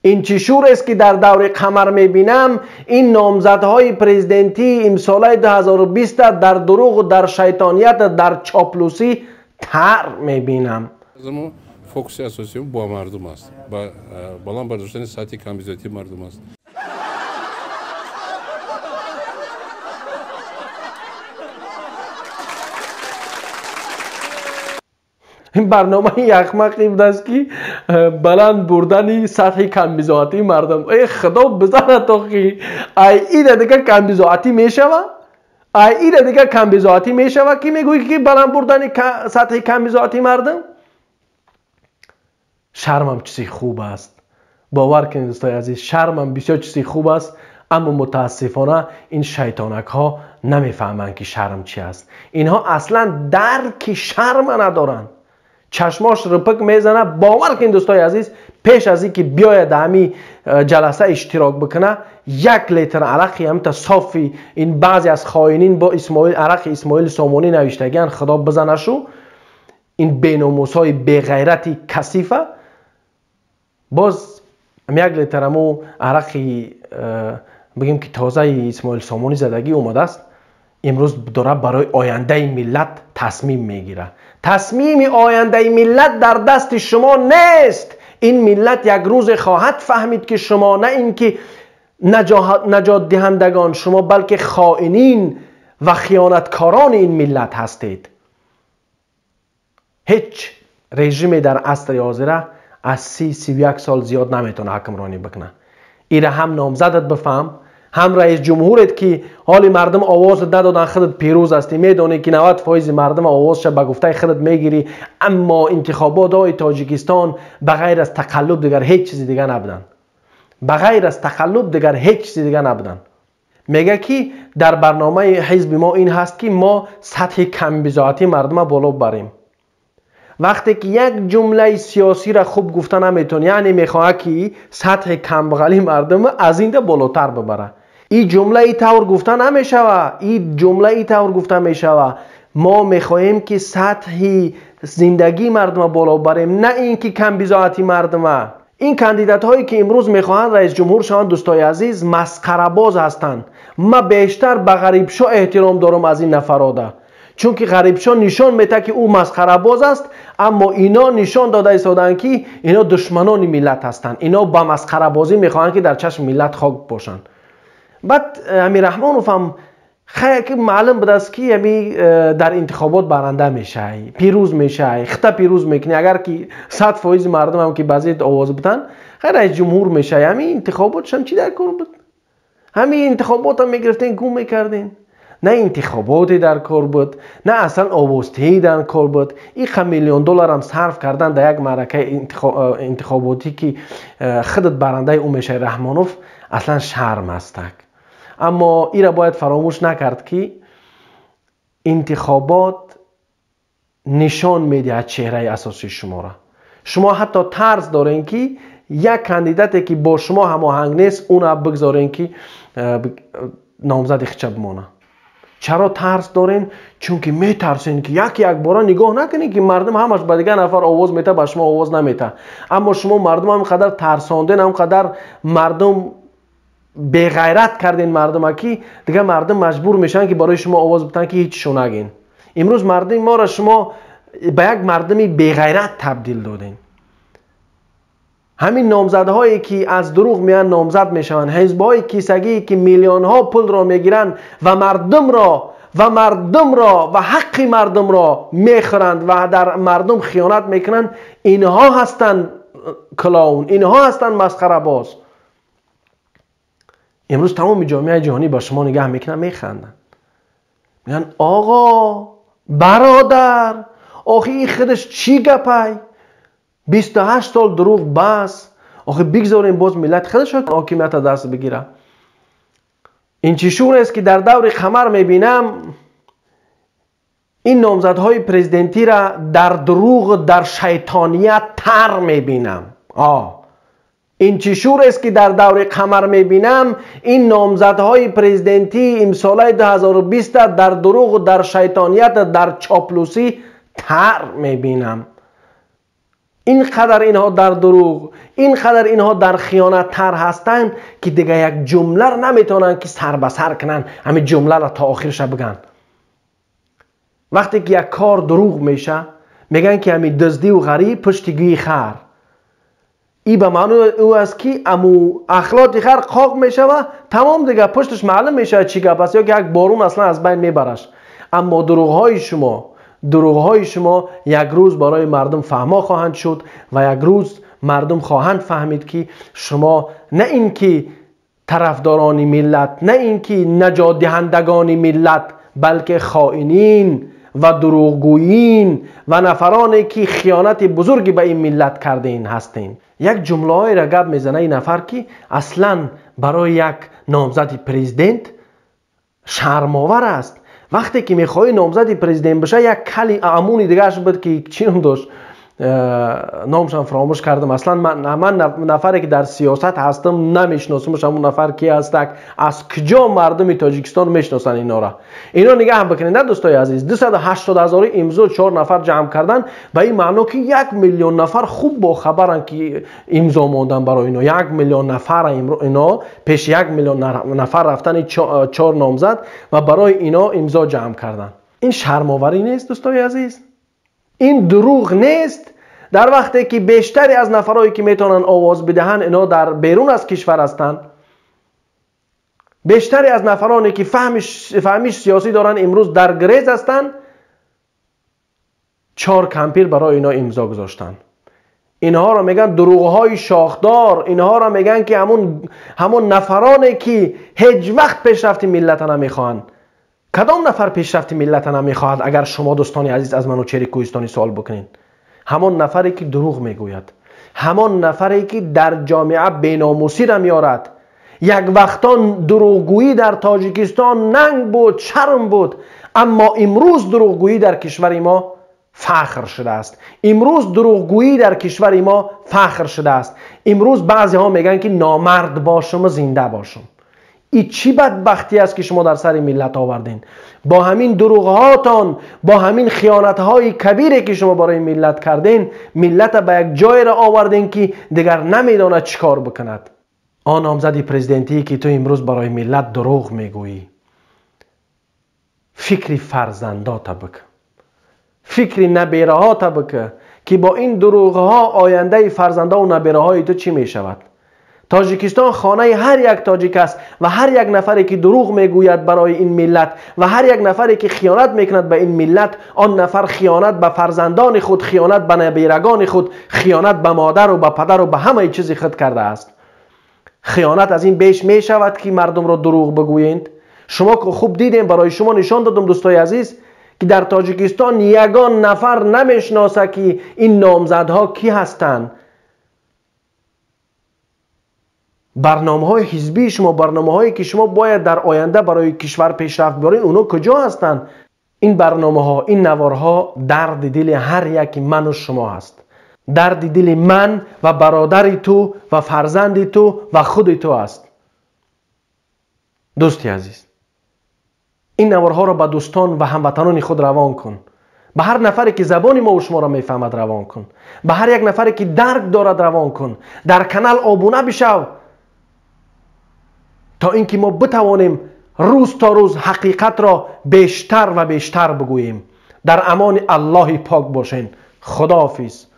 Ин чӣ шурест, ки дар даври қамар мебинам, ин номзадҳои президентии имсолаи 2020 дар дурӯғу дар шайтоният, дар чоплусӣ тар мебинам. Фокуси асосии бо мардум аст, ба баланд бардоштани сатҳи камбизоатии мардум аст. Ин барномаи яхмақи будааст, ки баланд бурдани сатҳи камбизоатии мардум. Э худо бизанад, охи, ай ира дигар камбизоатӣ мешава? Ай ира дигар камбизоатӣ мешава, ки мегӯӣ, ки баланд бурдани сатҳи камбизоатии мардум? Шармам чизи хуб аст, бовар кунед, дӯстои азиз, шармам бисёр чизи хуб аст, аммо мутаассифона ин шайтонакҳо намефаҳманд, ки шарм чи аст. Инҳо аслан дарки шарма надоранд. Чашмош рипик мезана. Бовар кунед, дӯстои азиз, пеш аз ин ки биёяд ҳами ҷаласа иштирок бикуна, 1 литр арақи ҳамта софи ин баъзе аз хоинин бо Исмоил, арақи Исмоили Сомонӣ навиштагиан, худо бизанашу ин беномусҳои беғайрати касифа, боз 1 литр аму арақи бигем, ки тозаи Исмоил Сомонӣ задагӣ омадааст. Имрӯз дора барои ояндаи миллат тасмим мегирад. Тасмими ояндаи миллат дар дасти шумо нест. Ин миллат як рӯзе хоҳад фаҳмид, ки шумо на ин ки наҷотдиҳандагон, шумо балки хоинин ва хиёнаткорони ин миллат ҳастед. Ҳеҷ режиме дар асри ҳозира аз 30-31 сол зиёд наметавона ҳукмронӣ бикунад. Ира ҳам номзадат бифаҳм, ҳам раис ҷумҳурет, ки ҳоли мардум овоз надодан, худат пирӯз ҳастӣ, медонӣ, ки 90% мардум овозша ба гуфтаи худат мегирӣ, аммо интихоботҳои Тоҷикистон ба ғайр аз тақаллуб дигар ҳеҷ чизи дига набуданд. Ба ғайр аз тақаллуб дигар ҳеҷ чизи дига набуданд. Мега, ки дар барномаи ҳизби мо ин ҳаст, ки мо сатҳи камбизоатии мардума боло барем. Вақте ки як ҷумлаи сиёсиро хуб гуфта наметавон, яъне мехоҳад, ки сатҳи камбағалии мардума аз инда болотар бибарад. Ин ҷумла ин тавр гуфта намешава. Ин ҷумла ин тавр гуфта мешава: мо мехоҳем, ки сатҳи зиндагии мардума боло барем, на ин ки камбизоати мардума. Ин кандидатҳое, ки имрӯз мехоҳанд раисҷумҳур шаванд, дӯстои азиз, масқарабоз ҳастанд. Ман бештар ба Ғарибшо эҳтиром дорам аз ин нафарода, чунки Ғарибшо нишон медиҳад, ки ӯ масқарабоз аст, аммо ино нишон дода истодаанд, ки ино душманони миллат ҳастанд. Ино ба масқарабозӣ мехоҳанд, ки дар чашми миллат хок бошанд. Баъд Амирраҳмонов ҳам хай, ки маълум будааст, ки ами дар интихобот баранда мешавӣ, пирӯз мешавӣ, хита пирӯз мекунӣ. Агар ки 100% мардумам ки ба зид овоз биданд, хай, раис ҷумҳур мешавӣ. Ҳамин интихоботшам чӣ дар кор буд? Ҳамин интихоботам мегирифтен, гум мекарден. На интихоботе дар кор буд, на аслан овозтеҳӣ дар кор буд. Иқа миллион долларам сарф кардан дар як маъракаи интихоботӣ, ки худат барандаи ӯ мешавӣ, Раҳмонов, аслан шарм астак. Аммо ира бояд фаромӯш накард, ки интихобот нишон медиҳад чеҳраи асосии шуморо. Шумо ҳатто тарс дорем, ки як кандидате, ки бо шумо ҳамоҳанг нест, уна бигзорем, ки номзади хича бимонад. Чаро тарс дорем? Чунки метарсем, ки як якбора нигоҳ накунем, ки мардум ҳамаш ба дигар нафар овоз мета, ба шумо овоз намета. Аммо шумо мардум ҳам қадар тарсонден, ҳам қадар мардум беғайрат карден мардума, ки дигар мардум маҷбур мешаванд, ки барои шумо овоз битанд, ки ҳеҷшо нагин. Имрӯз мардуми моро шумо ба як мардуми беғайрат табдил додем. Ҳамин номзадҳое, ки аз дурӯғ меянд, номзад мешаванд, ҳизбҳои кисагие, ки миллионҳо пулро мегиранд ва мардумро ва ҳаққи мардумро мехӯранд ва дар мардум хиёнат мекунанд, инҳо ҳастанд клоун, инҳо ҳастанд масхарабоз. Имрӯз тамоми ҷомеаи ҷаҳонӣ ба шумо нигаҳ мекунанд, механданд, мегӯянд: оғо, бародар, охи ин худаш чӣ гапай? 28 сол дурӯғ бас, охи бигзорем боз миллат худаш ҳокимията даст бигирад. Ин чӣ шурест, ки дар даври қамар мебинам, ин номзадҳои президентиро дар дурӯғ, дар шайтоният тар мебинам. Ин чӣ шурест, ки дар даври қамар мебинам, ин номзадҳои президентии имсолаи 2020 дар дурӯғ, дар шайтоният, дар чоплусӣ тар мебинам. Ин қадар инҳо дар дурӯғ, ин қадар инҳо дар хиёнаттар ҳастанд, ки дига як ҷумларо наметавонанд ки сар ба сар кунанд, ҳамин ҷумларо то охирша бигӯянд. Вақте ки як кор дурӯғ меша, мегӯянд ки ҳамин дуздиву ғарӣ пушти гӯи хар. И ба маънои ӯ аст, ки аму ахлоти хар қоқ мешава, тамом, дига пушташ маълум мешавад чӣ гап аст, ё ки як борун аслан аз байн мебараш. Аммо дурӯғҳои шумо як рӯз барои мардум фаҳмо хоҳанд шуд ва як рӯз мардум хоҳанд фаҳмид, ки шумо на ин ки тарафдорони миллат, на ин ки наҷотдиҳандагони миллат, балки хоинин ва дурӯғгӯин ва нафароне ки хиёнати бузурге ба ин миллат кардин ҳастен. Як ҷумлаҳоеро гап мезана ин нафар, ки аслан барои як номзади президент шармовар аст. Вақте ки мехоҳӣ номзади президент боша, як кали амуни дигааш буд, ки чӣ ном дошт, номшам фаромӯш кардам. Аслан ман нафаре ки дар сиёсат ҳастам, намешиносамш, ҳамун нафар ки ҳастак, аз куҷо мардуми Тоҷикистон мешиносанд инора? Ино нигаҳ бикунед, на, дӯстои азиз, 280 ҳазори имзо чор нафар ҷамъ кардан, ба ин маъно ки 1 миллион нафар хуб бохабаранд, ки имзо мондан барои ино. 1 миллион нафар ино пеши 1 миллион нафар рафтани чор номзад ва барои ино имзо ҷамъ кардан, ин шармоварӣ нест, дӯстои азиз? Ин дурӯғ нест? Дар вақте ки бештаре аз нафарое ки метавонанд овоз бидиҳанд, ино дар берун аз кишвар ҳастанд, бештаре аз нафароне ки фаҳмиш сиёсӣ доранд, имрӯз дар грез ҳастанд, чор кампир барои ино имзо гузоштанд. Инҳоро мегӯянд дурӯғҳои шохдор. Инҳоро мегӯянд, ки ҳамон нафароне ки ҳеҷ вақт пешрафти миллата намехоҳанд. Кадом нафар пешрафти миллата намехоҳад, агар шумо, дӯстони азиз, аз Манучери Кӯҳистонӣ суол бикунед? Ҳамон нафаре ки дурӯғ мегӯяд, ҳамон нафаре ки дар ҷомеа беномусиро меорад. Як вақтон дурӯғгӯӣ дар Тоҷикистон нанг буд, шарм буд, аммо имрӯз дурӯғгӯӣ дар кишвари мо фахр шудааст. Имрӯз дурӯғгӯӣ дар кишвари мо фахр шудааст. Имрӯз баъзеҳо мегӯянд, ки номард бошуму зинда бошум. И чӣ бадбахтӣ аст, ки шумо дар сари миллат овардин бо ҳамин дурӯғҳоятон, бо ҳамин хиёнатҳои кабире ки шумо барои миллат кардин? Миллата ба як ҷойеро овардин, ки дигар намедонад чӣ кор бикунад. Он номзади президентие ки ту имрӯз барои миллат дурӯғ мегӯӣ, фикри фарзандота бик, фикри набераҳота бика, ки бо ин дурӯғҳо ояндаи фарзандову набераҳои ту чӣ мешавад? Тоҷикистон хонаи ҳар як тоҷик аст ва ҳар як нафаре ки дурӯғ мегӯяд барои ин миллат ва ҳар як нафаре ки хиёнат мекунад ба ин миллат, он нафар хиёнат ба фарзандони худ, хиёнат ба набирагони худ, хиёнат ба модару ба падару ба ҳамаи чизи худ кардааст. Хиёнат аз ин беш мешавад, ки мардумро дурӯғ бигӯед? Шумо хуб дидем, барои шумо нишон додам, дӯстои азиз, ки дар Тоҷикистон ягон нафар намешиносад, ки ин номзадҳо кӣ ҳастанд. Барномаҳои ҳизбии шумо, барномаҳое ки шумо бояд дар оянда барои кишвар пешрафт биёред, оно куҷо ҳастанд? Ин барномаҳо, ин наворҳо дарди дили ҳар яки ману шумо ҳаст, дарди дили ман ва бародари ту ва фарзанди ту ва худи ту аст. Дӯсти азиз, ин наворҳоро ба дӯстон ва ҳамватанони худ равон кун, ба ҳар нафаре ки забони мо шуморо мефаҳмад равон кун, ба ҳар як нафаре ки дарк дорад равон кун. Дар канал обуна бишав, то ин ки мо битавонем рӯз то рӯз ҳақиқатро бештар ва бештар бигӯем. Дар амони Аллоҳи пок бошен. Худоҳофиз.